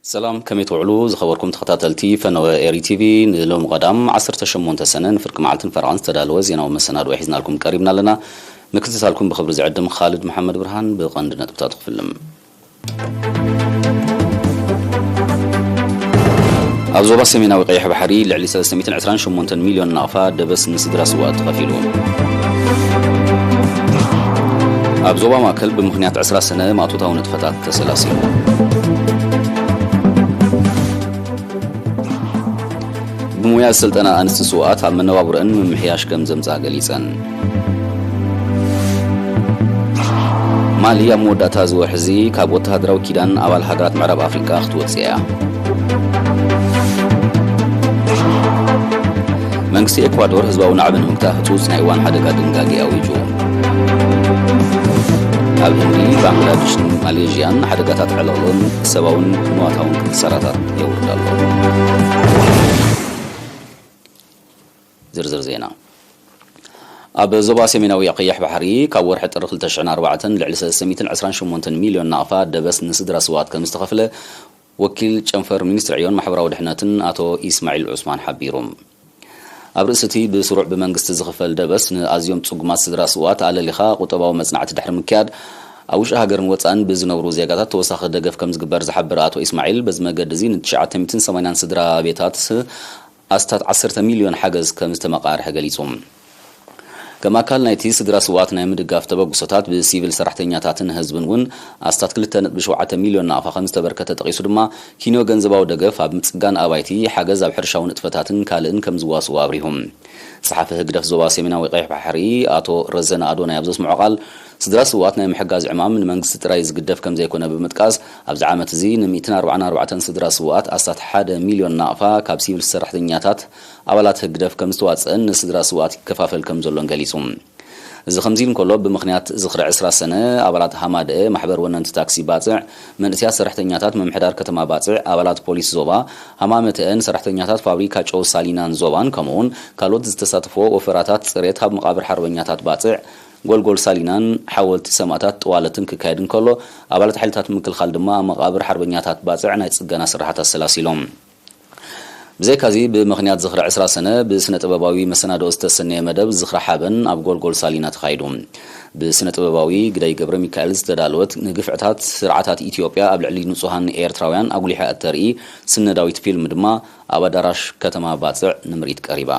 ሰላም፣ ከመይ ትውዕሉ ዝኸበርኩም ተኸታተልቲ ፈነወ ኤሪ ቲቪ? ንሎሚ ቀዳም ዓሰርተ ሸሞንተ ሰነ ንፍርቂ መዓልትን ፈረቓን ዝተዳለወ ዜናዊ መሰናድኦ ሒዝናልኩም ቀሪብና ኣለና። ምክትታልኩም ብኽብሪ ዝዕድም ኻልድ መሓመድ ብርሃን። ብቐንዲ ነጥብታቱ ክፍልም። ኣብ ዞባ ሰሜናዊ ቀይሕ ባሕሪ ልዕሊ ሰለስተ ሚእትን ዕስራን ሸሞንተን ሚልዮን ናቕፋ ደበስ ንስድራ ስውኣት ተኸፊሉ። ኣብ ዞባ ማእከል ብምኽንያት ዕስራ ሰነ ማእቶታዊ ንጥፈታት ተሰላሲሉ። ብሞያ ዝሰልጠና ኣንስቲ ስውኣት ኣብ መነባብሮአን ምምሕያሽ ከም ዘምጽኣ ገሊጸን። ማሊ ኣብ መወዳእታ እዚ ወርሒ እዚ ካብ ወተሃደራዊ ኪዳን ኣባል ሃገራት ምዕራብ ኣፍሪቃ ክትወጽእ እያ። መንግስቲ ኤኳዶር ህዝባዊ ናዕቢ ንምግታእ ህጹጽ ናይ እዋን ሓደጋ ድንጋጌ ኣዊጁ። ኣብ ህንዲ፣ ባንግላዴሽን ማሌዥያን ሓደጋታት ዕልቕልቕን ሰብኣውን ንዋታውን ክሳራታት የውርድ ኣሎ። ዝርዝር ዜና። ኣብ ዞባ ሰሜናዊ ቀይሕ ባሕሪ ካብ ወርሒ ጥሪ ክልተ ሽሕን ኣርባዕተን ልዕሊ ሰለስተ ሚእትን ዕስራን ሸሞንተን ሚልዮን ናቕፋ ደበስ ንስድራ ስውኣት ከም ዝተኸፍለ ወኪል ጨንፈር ሚኒስትሪ ዕዮን ማሕበራዊ ድሕነትን ኣቶ ኢስማዒል ዑስማን ሓቢሩ። ኣብ ርእሲ እቲ ብስሩዕ ብመንግስቲ ዝኽፈል ደበስ ንኣዝዮም ጽጉማት ስድራ ስውኣት ኣለሊኻ ቁጠባዊ መጽናዕቲ ድሕሪ ምክያድ ኣብ ውሽጢ ሃገርን ወጻእን ብዝነብሩ ዜጋታት ተወሳኺ ደገፍ ከም ዝግበር ዝሓበረ ኣቶ ኢስማዒል፣ በዚ መገዲ እዚ ንትሽዓተ ሚእትን ሰማንያን ስድራ ቤታት ኣስታት ዓሰርተ ሚልዮን ሓገዝ ከም ዝተመቓርሐ ገሊጹ። ከም ኣካል ናይቲ ስድራ ስውኣት ናይ ምድጋፍ ተበግሶታት ብሲቪል ሰራሕተኛታትን ህዝብን እውን ኣስታት ክልተ ነጥቢ ሸውዓተ ሚልዮን ናቕፋ ከም ዝተበርከተ ጠቒሱ ድማ፣ ኪንዮ ገንዘባዊ ደገፍ ኣብ ምጽጋን ኣባይቲ፣ ሓገዝ ኣብ ሕርሻዊ ንጥፈታትን ካልእን ከም ዝዋስኡ ኣብሪሁ። ጸሓፊ ህግደፍ ዞባ ሰሜናዊ ቀይሕ ባሕሪ ኣቶ ረዘነ ኣዶናይ ኣብ ዘስምዖ ቃል፣ ስድራ ስውኣት ናይ ምሕጋዝ ዕማም ንመንግስቲ ጥራይ ዝግደፍ ከም ዘይኮነ ብምጥቃስ፣ ኣብዚ ዓመት እዚ ን ሚእትን ኣርባዓን ኣርባዕተን ስድራ ስውኣት ኣስታት ሓደ ሚልዮን ናቕፋ ካብ ሲቪል ሰራሕተኛታት ኣባላት ህግደፍ ከም ዝተዋጽአን ንስድራ ስውኣት ይከፋፈል ከም ዘሎን ገሊጹ። እዚ ከምዚ ኢሉ እንከሎ፣ ብምኽንያት ዝኽሪ ዕስራ ሰነ፣ ኣባላት ሃማደአ፣ ማሕበር ወነንቲ ታክሲ ባጽዕ፣ መንእሰያት ሰራሕተኛታት ምምሕዳር ከተማ ባጽዕ፣ ኣባላት ፖሊስ ዞባ ሃማመተአን ሰራሕተኛታት ፋብሪካ ጨው ሳሊናን ዞባን፣ ከምኡውን ካልኦት ዝተሳተፍዎ ወፈራታት ጽሬት ኣብ መቓብር ሓርበኛታት ባጽዕ፣ ጎልጎል ሳሊናን ሓወልቲ ሰማእታት ጥዋለትን ክካየድ እንከሎ፣ ኣባላት ሓይልታት ምክልኻል ድማ ኣብ መቓብር ሓርበኛታት ባጽዕ ናይ ጽገና ስራሓት ኣሰላሲሎም። ብዘይካዚ፣ ብምኽንያት ዝኽሪ ዕስራ ሰነ ብስነ ጥበባዊ መሰናድኦ ዝተሰነየ መደብ ዝኽሪ ሓበን ኣብ ጎልጎል ሳሊና ተኻይዱ። ብስነ ጥበባዊ ግዳይ ገብረ ሚካኤል ዝተዳለወት ንግፍዕታት ስርዓታት ኢትዮጵያ ኣብ ልዕሊ ንጹሃን ኤርትራውያን ኣጉሊሓ እተርኢ ስነዳዊት ፊልም ድማ ኣብ ኣዳራሽ ከተማ ባጽዕ ንምርኢት ቀሪባ።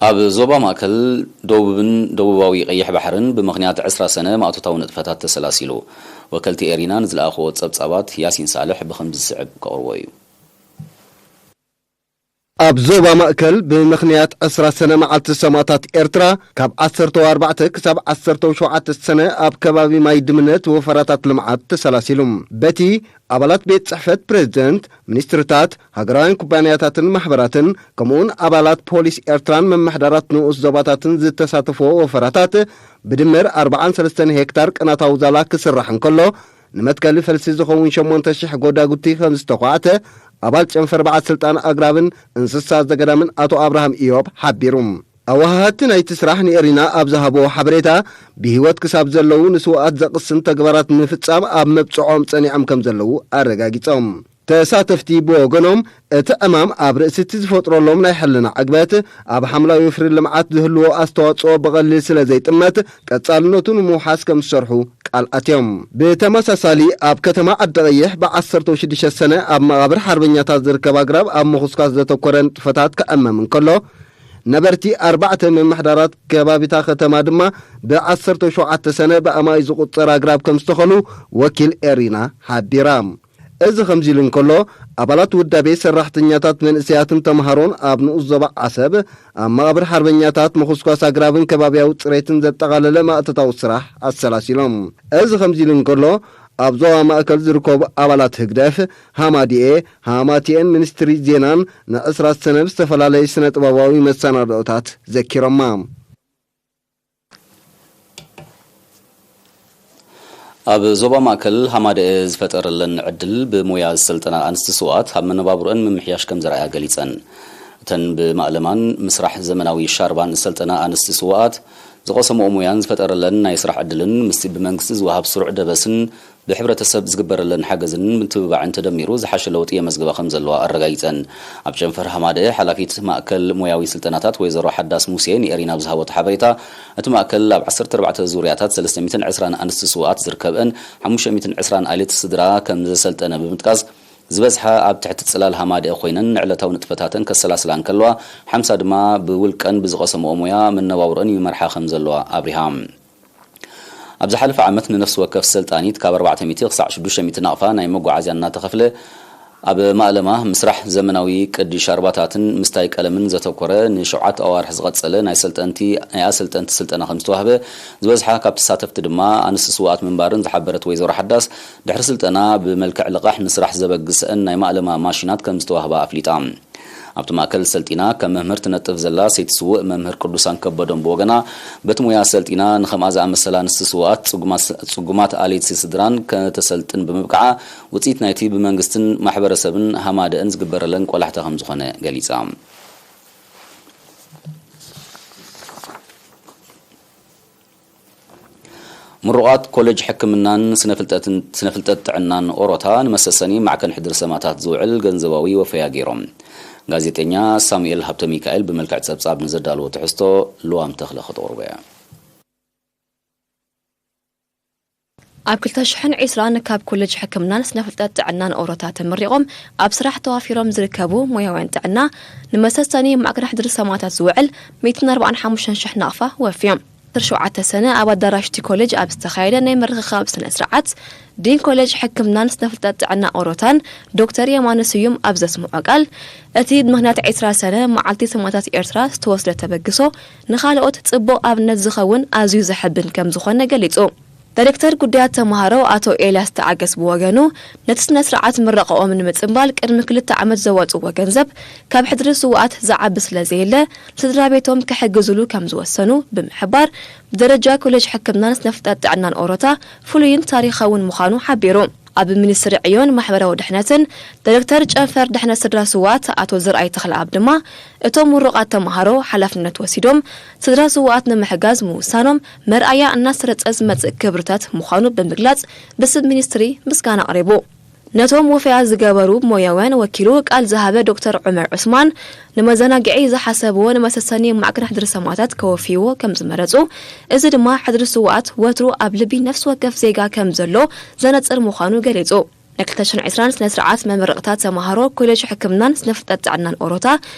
ኣብ ዞባ ማእከል፣ ደቡብን ደቡባዊ ቀይሕ ባሕርን ብምኽንያት ዕስራ ሰነ ማእቶታዊ ንጥፈታት ተሰላሲሉ። ወከልቲ ኤሪና ንዝለኣኽዎ ጸብጻባት ያሲን ሳልሕ ብኸምዚ ዝስዕብ ከቕርቦ እዩ። ኣብ ዞባ ማእከል ብምኽንያት ዕስራ ሰነ መዓልቲ ሰማእታት ኤርትራ፣ ካብ ዓሰርተ ኣርባዕተ ክሳብ ዓሰርተ ሸውዓተ ሰነ ኣብ ከባቢ ማይ ድምነት ወፈራታት ልምዓት ተሰላሲሉ። በቲ ኣባላት ቤት ጽሕፈት ፕሬዝደንት፣ ሚኒስትርታት፣ ሃገራውያን ኩባንያታትን ማሕበራትን፣ ከምኡውን ኣባላት ፖሊስ ኤርትራን መማሕዳራት ንኡስ ዞባታትን ዝተሳተፍዎ ወፈራታት፣ ብድምር ኣርባዓን ሰለስተን ሄክታር ቅናታዊ ዛላ ክስራሕ እንከሎ፣ ንመትከሊ ፈልሲ ዝኸውን ሸሞንተ ሽሕ ጎዳጉቲ ከም ዝተዃዕተ ኣባል ጨንፈር በዓል ስልጣን ኣግራብን እንስሳ ዘገዳምን ኣቶ ኣብርሃም ኢዮብ ሓቢሩ። ኣወሃሃድቲ ናይቲ ስራሕ ንኤሪና ኣብ ዝሃብዎ ሓበሬታ፣ ብህይወት ክሳብ ዘለዉ ንስውኣት ዘቕስን ተግባራት ንምፍጻም ኣብ መብጽዖም ጸኒዖም ከም ዘለዉ ኣረጋጊጾም። ተሳተፍቲ ብወገኖም፣ እቲ ዕማም ኣብ ርእሲ እቲ ዝፈጥረሎም ናይ ሕልና ዕግበት፣ ኣብ ሓምላዊ ወፍሪ ልምዓት ዝህልዎ ኣስተዋጽኦ ብቐሊል ስለ ዘይጥመት፣ ቀጻልነቱ ንምውሓስ ከም ዝሰርሑ ቃል ኣትዮም። ብተመሳሳሊ፣ ኣብ ከተማ ዓዲ ቀይሕ ብዓሰርተ ሽዱሽተ ሰነ ኣብ መቓብር ሓርበኛታት ዝርከብ ኣግራብ ኣብ ምኹስኳስ ዘተኮረ ንጥፈታት ክዕመም እንከሎ፣ ነበርቲ ኣርባዕተ ምምሕዳራት ከባቢታ ከተማ ድማ ብዓሰርተ ሸውዓተ ሰነ ብኣማኢት ዝቑጸር ኣግራብ ከም ዝተኸሉ ወኪል ኤሪና ሓቢራ። እዚ ከምዚ ኢሉ እንከሎ፣ ኣባላት ውዳቤ ሰራሕተኛታት መንእሰያትን ተምሃሮን ኣብ ንኡስ ዞባ ዓሰብ ኣብ መቓብር ሓርበኛታት ምኹስኳስ ኣግራብን ከባብያዊ ጽሬትን ዘጠቓለለ ማእቶታዊ ስራሕ ኣሰላሲሎም። እዚ ከምዚ ኢሉ እንከሎ፣ ኣብ ዞባ ማእከል ዝርከቡ ኣባላት ህግደፍ፣ ሃማዲኤ፣ ሃማቲኤን ሚኒስትሪ ዜናን ንዕስራ ሰነ ብዝተፈላለዩ ስነ ጥበባዊ መሰናድኦታት ዘኪሮማ። ኣብ ዞባ ማእከል ሃማደኤ ዝፈጠረለን ዕድል ብሞያ ዝሰልጠና ኣንስቲ ስውኣት ኣብ መነባብሮአን ምምሕያሽ ከም ዘርኣያ ገሊጸን። እተን ብማእለማን ምስራሕ ዘመናዊ ሻርባን ዝሰልጠና ኣንስቲ ስውኣት ዝቐሰምኦ ሞያን ዝፈጠረለን ናይ ስራሕ ዕድልን ምስቲ ብመንግስቲ ዝወሃብ ስሩዕ ደበስን ብሕብረተሰብ ዝግበረለን ሓገዝን ምትብባዕን ተደሚሩ ዝሓሸ ለውጢ የመዝግባ ከም ዘለዋ ኣረጋጊጸን። ኣብ ጨንፈር ሃማደኤ ሓላፊት ማእከል ሞያዊ ስልጠናታት ወይዘሮ ሓዳስ ሙሴ ንኤሪና ብዝሃቦት ሓበሬታ፣ እቲ ማእከል ኣብ ዓሰርተ ኣርባዕተ ዙርያታት ሰለስተ ሚእትን ዕስራን ኣንስቲ ስውኣት ዝርከብአን ሓሙሽተ ሚእትን ዕስራን ኣሌት ስድራ ከም ዘሰልጠነ ብምጥቃስ፣ ዝበዝሓ ኣብ ትሕቲ ጽላል ሃማደኤ ኮይነን ንዕለታዊ ንጥፈታተን ከሰላስላ እንከለዋ፣ ሓምሳ ድማ ብውልቀን ብዝቐሰምኦ ሞያ መነባብሮአን ይመርሓ ከም ዘለዋ ኣብሪሃ። ኣብ ዝሓለፈ ዓመት ንነፍሲ ወከፍ ሰልጣኒት ካብ ኣርባዕተ ሚእቲ ክሳዕ ሽዱሽተ ሚእቲ ናቕፋ ናይ መጓዓዝያ እናተኸፍለ፣ ኣብ ማእለማ ምስራሕ ዘመናዊ ቅዲ ሻርባታትን ምስታይ ቀለምን ዘተኮረ ንሸውዓተ ኣዋርሕ ዝቐጸለ ናይ ሰልጠንቲ፣ ናይ ኣሰልጠንቲ ስልጠና ከም ዝተዋህበ፣ ዝበዝሓ ካብ ተሳተፍቲ ድማ ኣንስቲ ስውኣት ምንባርን ዝሓበረት ወይዘሮ ሓዳስ፣ ድሕሪ ስልጠና ብመልክዕ ልቓሕ ንስራሕ ዘበግሰአን ናይ ማእለማ ማሽናት ከም ዝተዋህባ ኣፍሊጣ። ኣብቲ ማእከል ሰልጢና ከም መምህር ትነጥፍ ዘላ ሰይቲ ስውእ መምህር ቅዱሳን ከበዶም ብወገና፣ በቲ ሞያ ሰልጢና ንኸምኣ ዝኣመሰላ ኣንስቲ ስውኣት ጽጉማት፣ ጽጉማት ኣለይቲ ስድራን ከተሰልጥን ብምብቃዓ፣ ውጽኢት ናይቲ ብመንግስትን ማሕበረሰብን ሃማደአን ዝግበረለን ቆላሕታ ከም ዝኾነ ገሊጻ። ምሩቓት ኮሌጅ ሕክምናን ስነ-ፍልጠትን፣ ስነ-ፍልጠት ጥዕናን ኦሮታ ንመሰሰኒ ማዕከን ሕድሪ ሰማእታት ዝውዕል ገንዘባዊ ወፈያ ገይሮም። ጋዜጠኛ ሳሙኤል ሃብተ ሚካኤል ብመልክዕ ጸብጻብ ንዘዳለዎ ትሕዝቶ ልዋም ተኽለ ከተቕርቦ እያ። ኣብ ክልተ ሽሕን ዕስራን ካብ ኮሌጅ ሕክምናን ስነ-ፍልጠት ጥዕናን ኦሮታ ተመሪቖም ኣብ ስራሕ ተዋፊሮም ዝርከቡ ሞያውያን ጥዕና ንመሰሰኒ ማዕከን ሕድሪ ሰማእታት ዝውዕል ሚእትን ኣርባዓን ሓሙሽተን ሽሕ ናቕፋ ወፍዮም። ዓሰርተ ሸውዓተ ሰነ ኣብ ኣዳራሽ እቲ ኮሌጅ ኣብ ዝተኻየደ ናይ ምርኽኻብ ስነ ስርዓት፣ ዲን ኮሌጅ ሕክምናን ስነ ፍልጠት ጥዕና ኦሮታን ዶክተር የማነ ስዩም ኣብ ዘስምዖ ቃል፣ እቲ ብምኽንያት ዕስራ ሰነ መዓልቲ ሰማእታት ኤርትራ ዝተወስደ ተበግሶ ንኻልኦት ጽቡቕ ኣብነት ዝኸውን ኣዝዩ ዘሐብን ከም ዝኾነ ገሊጹ። ዳይሬክተር ጉዳያት ተማሃሮ ኣቶ ኤልያስ ተዓገስ ብወገኑ፣ ነቲ ስነ ስርዓት ምረቓኦም ንምጽንባል ቅድሚ ክልተ ዓመት ዘዋጽእዎ ገንዘብ ካብ ሕድሪ ስውኣት ዝዓቢ ስለ ዘየለ፣ ስድራ ቤቶም ክሕግዙሉ ከም ዝወሰኑ ብምሕባር፣ ብደረጃ ኮሌጅ ሕክምናን ስነ ፍልጠት ጥዕናን ኦሮታ ፍሉይን ታሪኻውን ምዃኑ ሓቢሩ። ኣብ ሚኒስትሪ ዕዮን ማሕበራዊ ድሕነትን ዳይሬክተር ጨንፈር ድሕነት ስድራ ስውኣት ኣቶ ዝርኣይ ተኽለኣብ ድማ፣ እቶም ምሩቓት ተማሃሮ ሓላፍነት ወሲዶም ስድራ ስውኣት ንምሕጋዝ ምውሳኖም መርኣያ እናሰረጸ ዝመጽእ ክብርታት ምዃኑ ብምግላጽ፣ ብስም ሚኒስትሪ ምስጋና ኣቕሪቡ። ነቶም ወፈያ ዝገበሩ ሞያውያን ወኪሉ ቃል ዝሃበ ዶክተር ዑመር ዑስማን፣ ንመዘናግዒ ዝሓሰብዎ ንመሰሰኒ ማዕከን ሕድሪ ሰማእታት ከወፍይዎ ከም ዝመረጹ፣ እዚ ድማ ሕድሪ ስውኣት ወትሩ ኣብ ልቢ ነፍሲ ወከፍ ዜጋ ከም ዘሎ ዘነጽር ምዃኑ ገሊጹ። ናይ ክልተ ሽሕን ዕስራን ስነ ስርዓት መመረቕታ ተማሃሮ ኮሌጅ ሕክምናን ስነ ፍልጠት ጥዕናን ኦሮታ፣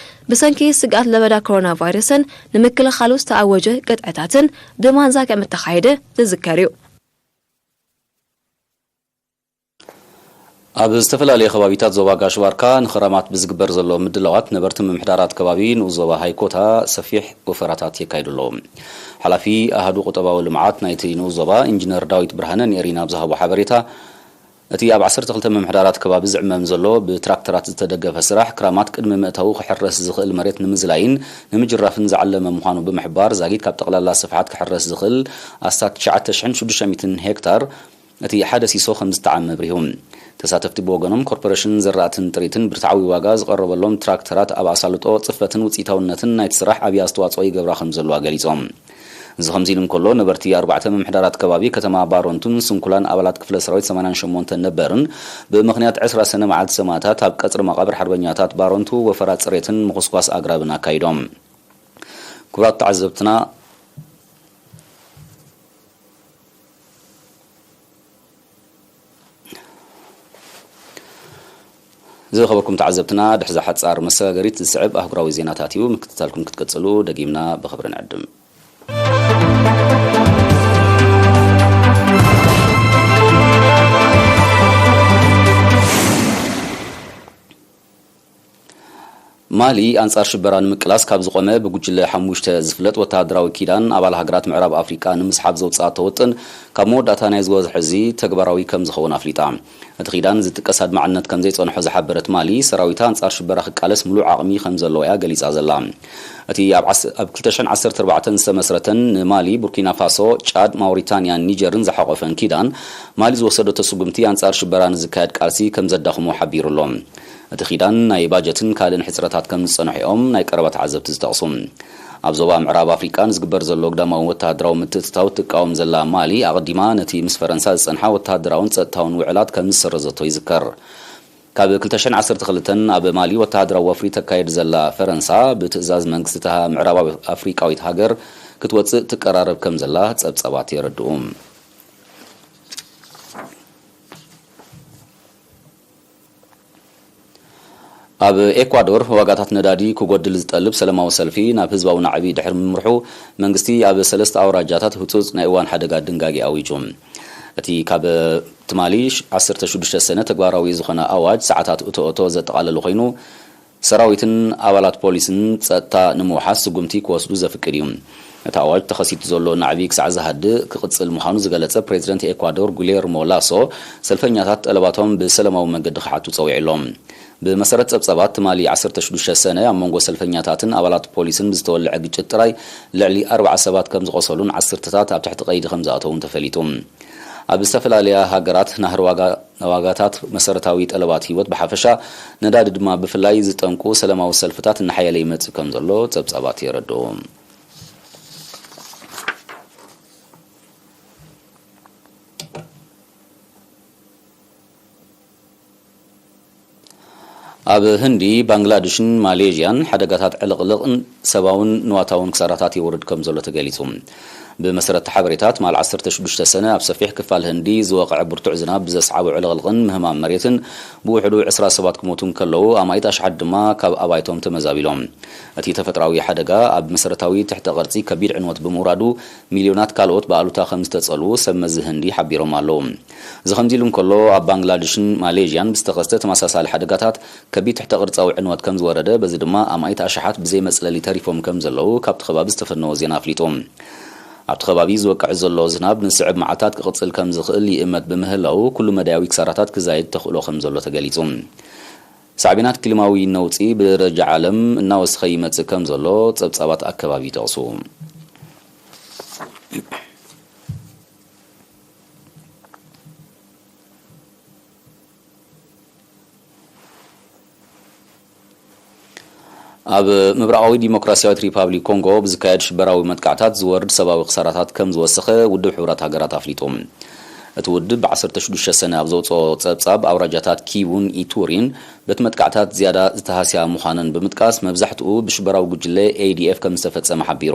ብሰንኪ ስግኣት ለበዳ ኮሮና ቫይረስን ንምክልኻሉ ዝተኣወጀ ቅጥዕታትን ብማንዛ ከም እተኻየደ ዝዝከር እዩ። ኣብ ዝተፈላለዩ ከባቢታት ዞባ ጋሽ ባርካ ንኽረማት ብዝግበር ዘሎ ምድላዋት ነበርቲ ምምሕዳራት ከባቢ ንኡስ ዞባ ሃይኮታ ሰፊሕ ወፈራታት የካይዱ ኣለዉ። ሓላፊ ኣሃዱ ቁጠባዊ ልምዓት ናይቲ ንኡስ ዞባ ኢንጂነር ዳዊት ብርሃነ ንኤሪና ኣብ ዝሃቦ ሓበሬታ፣ እቲ ኣብ ዓሰርተ ክልተ ምምሕዳራት ከባቢ ዝዕመም ዘሎ ብትራክተራት ዝተደገፈ ስራሕ ክራማት ቅድሚ ምእታዉ ክሕረስ ዝኽእል መሬት ንምዝላይን ንምጅራፍን ዝዓለመ ምዃኑ ብምሕባር፣ ዛጊት ካብ ጠቕላላ ስፍሓት ክሕረስ ዝኽእል ኣስታት ትሽዓተ ሽሕን ሽዱሽተ ሚእትን ሄክታር እቲ ሓደ ሲሶ ከም ዝተዓመ ኣብሪሁ። ተሳተፍቲ ብወገኖም፣ ኮርፖሬሽን ዘራእትን ጥሪትን ብርትዓዊ ዋጋ ዝቐረበሎም ትራክተራት ኣብ ኣሳልጦ፣ ጽፈትን ውጽኢታውነትን ናይቲ ስራሕ ዓብዪ ኣስተዋጽኦ ይገብራ ከም ዘለዋ ገሊጾም። እዚ ከምዚ ኢሉ እንከሎ፣ ነበርቲ ኣርባዕተ ምምሕዳራት ከባቢ ከተማ ባሮንቱን ስንኩላን ኣባላት ክፍለ ሰራዊት ሰማንያን ሸሞንተን ነበርን ብምኽንያት ዕስራ ሰነ መዓልቲ ሰማእታት ኣብ ቀጽሪ መቓብር ሓርበኛታት ባሮንቱ ወፈራ ጽሬትን ምኹስኳስ ኣግራብን ኣካይዶም። ክቡራት ተዓዘብትና፣ ዝኸበርኩም ተዓዘብትና፣ ድሕዚ ሓጻር መሰጋገሪት ዝስዕብ ኣህጉራዊ ዜናታት እዩ። ምክትታልኩም ክትቅጽሉ ደጊምና ብኽብሪ ንዕድም። ማሊ ኣንጻር ሽበራ ንምቅላስ ካብ ዝቖመ ብጉጅለ ሓሙሽተ ዝፍለጥ ወተሃደራዊ ኪዳን ኣባል ሃገራት ምዕራብ ኣፍሪቃ ንምስሓብ ዘውጽኣቶ ውጥን ካብ መወዳእታ ናይዚ ወርሒ እዚ ተግባራዊ ከም ዝኸውን ኣፍሊጣ። እቲ ኪዳን ዝጥቀስ ኣድማዕነት ከም ዘይጸንሖ ዝሓበረት ማሊ፣ ሰራዊታ ኣንጻር ሽበራ ክቃለስ ምሉእ ዓቕሚ ከም ዘለዎ እያ ገሊጻ ዘላ። እቲ ኣብ ዓስ-፣ ኣብ ክልተ ሽሕን ዓሰርተ ኣርባዕተን ዝተመስረተን ንማሊ፣ ቡርኪና ፋሶ፣ ጫድ፣ ማውሪታንያን ኒጀርን ዝሓቖፈን ኪዳን፣ ማሊ ዝወሰደቶ ስጉምቲ ኣንጻር ሽበራ ንዝካየድ ቃልሲ ከም ዘዳኽሞ ሓቢሩ ኣሎ። እቲ ኪዳን ናይ ባጀትን ካልእን ሕጽረታት ከም ዝጸንሖ እዮም ናይ ቀረባ ተዓዘብቲ ዝጠቕሱ። ኣብ ዞባ ምዕራብ ኣፍሪቃ ንዝግበር ዘሎ ግዳማዊ ወተሃደራዊ ምትእትታው ትቃወም ዘላ ማሊ፣ ኣቐዲማ ነቲ ምስ ፈረንሳ ዝጸንሓ ወተሃደራውን ጸጥታውን ውዕላት ከም ዝሰረዘቶ ይዝከር። ካብ ክልተ ሽሕን ዓሰርተ ክልተን ኣብ ማሊ ወተሃደራዊ ወፍሪ ተካይድ ዘላ ፈረንሳ፣ ብትእዛዝ መንግስቲ እታ ምዕራባዊ ኣፍሪቃዊት ሃገር ክትወጽእ ትቀራረብ ከም ዘላ ጸብጻባት የረድኡ። ኣብ ኤኳዶር ዋጋታት ነዳዲ ክጎድል ዝጠልብ ሰላማዊ ሰልፊ ናብ ህዝባዊ ናዕቢ ድሕሪ ምምርሑ፣ መንግስቲ ኣብ ሰለስተ ኣውራጃታት ህጹጽ ናይ እዋን ሓደጋ ድንጋጌ ኣዊጁ። እቲ ካብ ትማሊ ዓሰርተ ሽዱሽተ ሰነ ተግባራዊ ዝኾነ ኣዋጅ፣ ሰዓታት እቶ እቶ ዘጠቓለለ ኮይኑ፣ ሰራዊትን ኣባላት ፖሊስን ጸጥታ ንምውሓስ ስጉምቲ ክወስዱ ዘፍቅድ እዩ። እቲ ኣዋጅ ተኸሲቱ ዘሎ ናዕቢ ክሳዕ ዝሃድእ ክቕጽል ምዃኑ ዝገለጸ ፕሬዚደንት ኤኳዶር ጉሌርሞ ላሶ፣ ሰልፈኛታት ጠለባቶም ብሰላማዊ መገዲ ክሓቱ ጸዊዑ ኣሎ። ብመሰረት ጸብጻባት፣ ትማሊ ዓሰርተ ሽዱሽተ ሰነ ኣብ መንጎ ሰልፈኛታትን ኣባላት ፖሊስን ብዝተወልዐ ግጭት ጥራይ ልዕሊ ኣርባዓ ሰባት ከም ዝቖሰሉን ዓሰርተታት ኣብ ትሕቲ ቀይዲ ከም ዝኣተዉን ተፈሊጡ። ኣብ ዝተፈላለያ ሃገራት ናህሪ ዋጋ፣ ዋጋታት መሰረታዊ ጠለባት ህይወት ብሓፈሻ፣ ነዳዲ ድማ ብፍላይ ዝጠንቁ ሰላማዊ ሰልፍታት እናሓየለ ይመጽእ ከም ዘሎ ጸብጻባት የረድኡ። ኣብ ህንዲ፣ ባንግላድሽን ማሌዥያን ሓደጋታት ዕልቕልቕን ሰብኣውን ንዋታውን ክሳራታት የውርድ ከም ዘሎ ተገሊጹ። ብመሰረት ሓበሬታ፣ ትማል ዓሰርተ ሽዱሽተ ሰነ ኣብ ሰፊሕ ክፋል ህንዲ ዝወቕዐ ብርቱዕ ዝናብ ብዘስዓቦ ዕልቕልቕን ምህማም መሬትን ብውሕዱ ዕስራ ሰባት ክሞቱ እንከለዉ፣ ኣማኢት ኣሽሓት ድማ ካብ ኣባይቶም ተመዛቢሎም። እቲ ተፈጥራዊ ሓደጋ ኣብ መሰረታዊ ትሕተ ቅርጺ ከቢድ ዕንወት ብምውራዱ፣ ሚልዮናት ካልኦት ብኣሉታ ከም ዝተጸልዉ ሰብ መዚ ህንዲ ሓቢሮም ኣለዉ። እዚ ከምዚ ኢሉ እንከሎ፣ ኣብ ባንግላድሽን ማሌዥያን ብዝተኸስተ ተመሳሳሊ ሓደጋታት ከቢድ ትሕተ ቅርጻዊ ዕንወት ከም ዝወረደ፣ በዚ ድማ ኣማኢት ኣሽሓት ብዘይ መጽለሊ ተሪፎም ከም ዘለዉ ካብቲ ከባቢ ዝተፈነወ ዜና ኣፍሊጡ። ኣብቲ ከባቢ ዝወቅዕ ዘሎ ዝናብ ንስዕብ መዓልታት ክቕጽል ከም ዝኽእል ይእመት ብምህላዉ፣ ኩሉ መዳያዊ ክሳራታት ክዛይድ ተኽእሎ ከም ዘሎ ተገሊጹ። ሳዕቤናት ክሊማዊ ነውጺ ብደረጃ ዓለም እናወሰኸ ይመጽእ ከም ዘሎ ጸብጻባት ኣከባቢ ይጠቕሱ። ኣብ ምብራቓዊ ዲሞክራሲያዊት ሪፓብሊክ ኮንጎ ብዝካየድ ሽበራዊ መጥቃዕታት ዝወርድ ሰብኣዊ ክሳራታት ከም ዝወሰኸ ውድብ ሕቡራት ሃገራት ኣፍሊጡ። እቲ ውድብ ብ ዓሰርተ ሽዱሽተ ሰነ ኣብ ዘውፅኦ ጸብጻብ፣ ኣውራጃታት ኪቡን ኢቱሪን በቲ መጥቃዕታት ዝያዳ ዝተሃስያ ምዃነን ብምጥቃስ፣ መብዛሕትኡ ብሽበራዊ ጉጅለ ኤ ዲ ኤፍ ከም ዝተፈጸመ ሓቢሩ።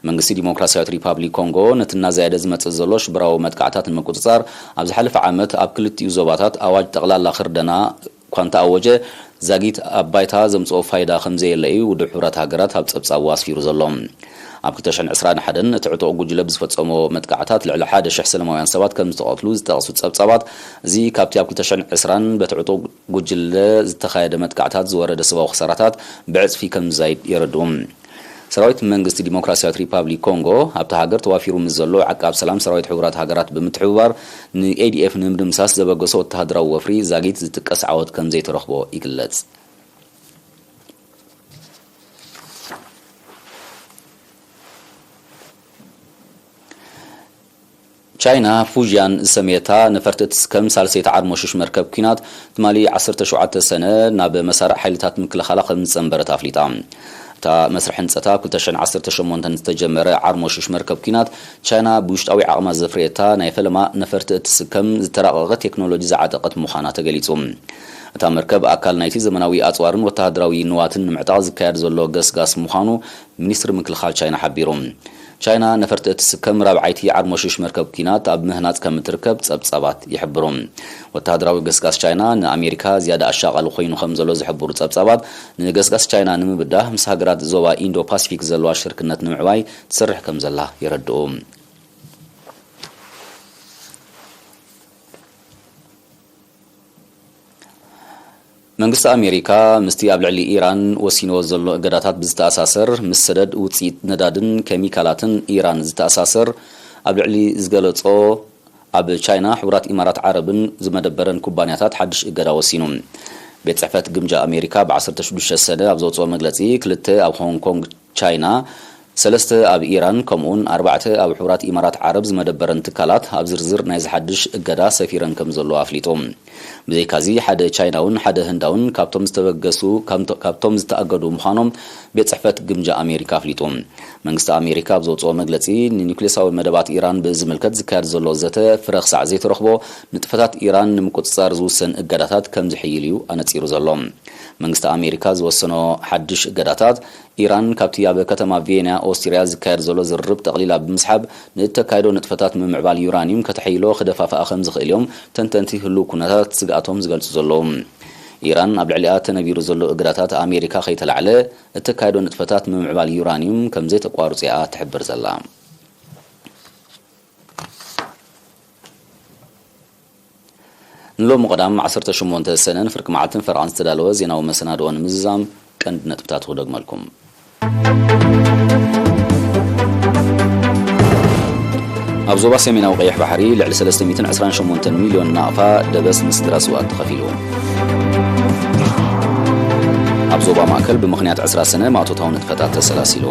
መንግስቲ ዲሞክራሲያዊት ሪፓብሊክ ኮንጎ ነቲ እናዘያደ ዝመጽእ ዘሎ ሽበራዊ መጥቃዕታት ንምቁጽጻር፣ ኣብ ዝሓለፈ ዓመት ኣብ ክልቲኡ ዞባታት ኣዋጅ ጠቕላላ ክርደና እኳ እንተኣወጀ፣ ዛጊት ኣብ ባይታ ዘምጽኦ ፋይዳ ከም ዘየለ እዩ ውድብ ሕቡራት ሃገራት ኣብ ጸብጻቡ ኣስፊሩ ዘሎ። ኣብ ክልተ ሽሕን ዕስራን ሓደን እቲ ዕጡቕ ጉጅለ ብዝፈጸሞ መጥቃዕታት ልዕሊ ሓደ ሽሕ ሰላማውያን ሰባት ከም ዝተቐትሉ ዝጠቕሱ ጸብጻባት፣ እዚ ካብቲ ኣብ ክልተ ሽሕን ዕስራን በቲ ዕጡቕ ጉጅለ ዝተኻየደ መጥቃዕታት ዝወረደ ሰብኣዊ ክሳራታት ብዕጽፊ ከም ዝዛይድ የረድኡ። ሰራዊት መንግስቲ ዲሞክራሲያዊት ሪፓብሊክ ኮንጎ ኣብታ ሃገር ተዋፊሩ ምስ ዘሎ ዓቃብ ሰላም ሰራዊት ሕቡራት ሃገራት ብምትሕብባር፣ ን ኤ ዲ ኤፍ ንምድምሳስ ዘበገሶ ወተሃደራዊ ወፍሪ ዛጊት ዝጥቀስ ዓወት ከም ዘይተረኽቦ ይግለጽ። ቻይና ፉዥያን ዝሰመየታ ነፈርቲ እትስከም ሳልሰይቲ ዓርሞሽሽ መርከብ ኲናት፣ ትማሊ ዓሰርተ ሸውዓተ ሰነ ናብ መሳርዕ ሓይልታት ምክልኻላ ከም ዝጸንበረት ኣፍሊጣ። እታ መስርሕ ህንጸታ ኣብ ክልተ ሽሕን ዓሰርተ ሸሞንተን ዝተጀመረ ዓርሞሽሽ መርከብ ኲናት፣ ቻይና ብውሽጣዊ ዓቕማ ዘፍረየታ ናይ ፈለማ ነፈርቲ እትስከም ዝተራቐቐ ቴክኖሎጂ ዝዓጠቐት ምዃና ተገሊጹ። እታ መርከብ ኣካል ናይቲ ዘመናዊ ኣጽዋርን ወተሃደራዊ ንዋትን ንምዕጣቕ ዝካየድ ዘሎ ገስጋስ ምዃኑ ሚኒስትሪ ምክልኻል ቻይና ሓቢሩ። ቻይና ነፈርቲ እትስከም ራብዓይቲ ዓርሞሽሽ መርከብ ኲናት ኣብ ምህናጽ ከም እትርከብ ጸብጻባት ይሕብሩ። ወተሃደራዊ ገስጋስ ቻይና ንኣሜሪካ ዝያዳ ኣሻቓሊ ኮይኑ ከም ዘሎ ዝሕብሩ ጸብጻባት፣ ንገስጋስ ቻይና ንምብዳህ ምስ ሃገራት ዞባ ኢንዶ ፓሲፊክ ዘለዋ ሽርክነት ንምዕባይ ትሰርሕ ከም ዘላ የረድኡ። መንግስቲ ኣሜሪካ ምስቲ ኣብ ልዕሊ ኢራን ወሲንዎ ዘሎ እገዳታት ብዝተኣሳሰር፣ ምስ ሰደድ ውፅኢት ነዳድን ኬሚካላትን ኢራን ዝተኣሳሰር ኣብ ልዕሊ ዝገለጾ ኣብ ቻይና፣ ሕቡራት ኢማራት ዓረብን ዝመደበረን ኩባንያታት ሓድሽ እገዳ ወሲኑ። ቤት ጽሕፈት ግምጃ ኣሜሪካ ብ ዓሰርተ ሽዱሽተ ሰነ ኣብ ዘውፅኦ መግለጺ፣ ክልተ ኣብ ሆንግ ኮንግ ቻይና፣ ሰለስተ ኣብ ኢራን፣ ከምኡውን ኣርባዕተ ኣብ ሕቡራት ኢማራት ዓረብ ዝመደበረን ትካላት ኣብ ዝርዝር ናይዚ ሓድሽ እገዳ ሰፊረን ከም ዘለዋ ኣፍሊጡ። ብዘይካዚ፣ ሓደ ቻይናውን ሓደ ህንዳውን ካብቶም ዝተበገሱ፣ ካብቶ-፣ ካብቶም ዝተኣገዱ ምዃኖም ቤት ጽሕፈት ግምጃ ኣሜሪካ ኣፍሊጡ። መንግስቲ ኣሜሪካ ኣብ ዘውፅኦ መግለጺ፣ ንኒውክሌሳዊ መደባት ኢራን ብዝምልከት ዝካየድ ዘሎ ዘተ ፍረ ክሳዕ ዘይተረኽቦ፣ ንጥፈታት ኢራን ንምቁጽጻር ዝውሰን እገዳታት ከም ዝሕይል እዩ ኣነጺሩ ዘሎ። መንግስቲ ኣሜሪካ ዝወሰኖ ሓድሽ እገዳታት፣ ኢራን ካብቲ ኣብ ከተማ ቪየና ኦስትርያ ዝካየድ ዘሎ ዝርርብ ጠቕሊላ ብምስሓብ፣ ንእተካይዶ ንጥፈታት ምምዕባል ዩራኒየም ከተሐይሎ ክደፋፍኣ ከም ዝኽእል እዮም ተንተንቲ ህሉው ኩነታት ስግኣቶም ዝገልጹ ዘለዉ። ኢራን ኣብ ልዕሊኣ ተነቢሩ ዘሎ እገዳታት ኣሜሪካ ከይተላዕለ፣ እተካይዶ ንጥፈታት ምምዕባል ዩራኒየም ከም ዘይተቋርጾ እያ ትሕብር ዘላ። ንሎሚ ቀዳም ዓሰርተ ሸሞንተ ሰነን ፍርቂ መዓልትን ፈረቓን ዝተዳለወ ዜናዊ መሰናድኦ ንምዝዛም ቀንዲ ነጥብታት ክደግመልኩም። ኣብ ዞባ ሰሜናዊ ቀይሕ ባሕሪ ልዕሊ ሰለስተ ሚእትን ዕስራን ሸሞንተን ሚልዮን ናቕፋ ደበስ ንስድራ ስውኣት ተኸፊሉ። ኣብ ዞባ ማእከል ብምኽንያት ዕስራ ሰነ ማእቶታዊ ንጥፈታት ተሰላሲሉ።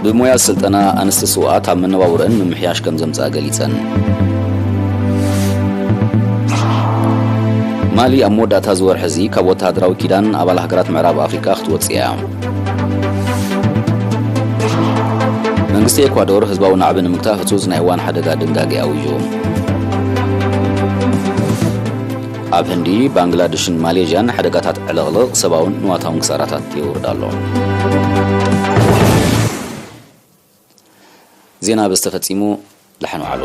ብሞያ ስልጠና ኣንስቲ ስውኣት ኣብ መነባብሮአን ምምሕያሽ ከም ዘምጽኣ ገሊጸን። ማሊ ኣብ መወዳእታ እዚ ወርሒ እዚ ካብ ወተሃደራዊ ኪዳን ኣባል ሃገራት ምዕራብ ኣፍሪቃ ክትወጽእ እያ። መንግስቲ ኤኳዶር ህዝባዊ ናዕቢ ንምግታእ ህጹጽ ናይ እዋን ሓደጋ ድንጋጌ ኣዊጁ። ኣብ ህንዲ፣ ባንግላደሽን ማሌዥያን ሓደጋታት ዕልቕልቕ ሰብኣውን ንዋታውን ክሳራታት የውርድ ኣሎ። ዜና በዚ ተፈጺሙ። ደሓን ዋዕሉ።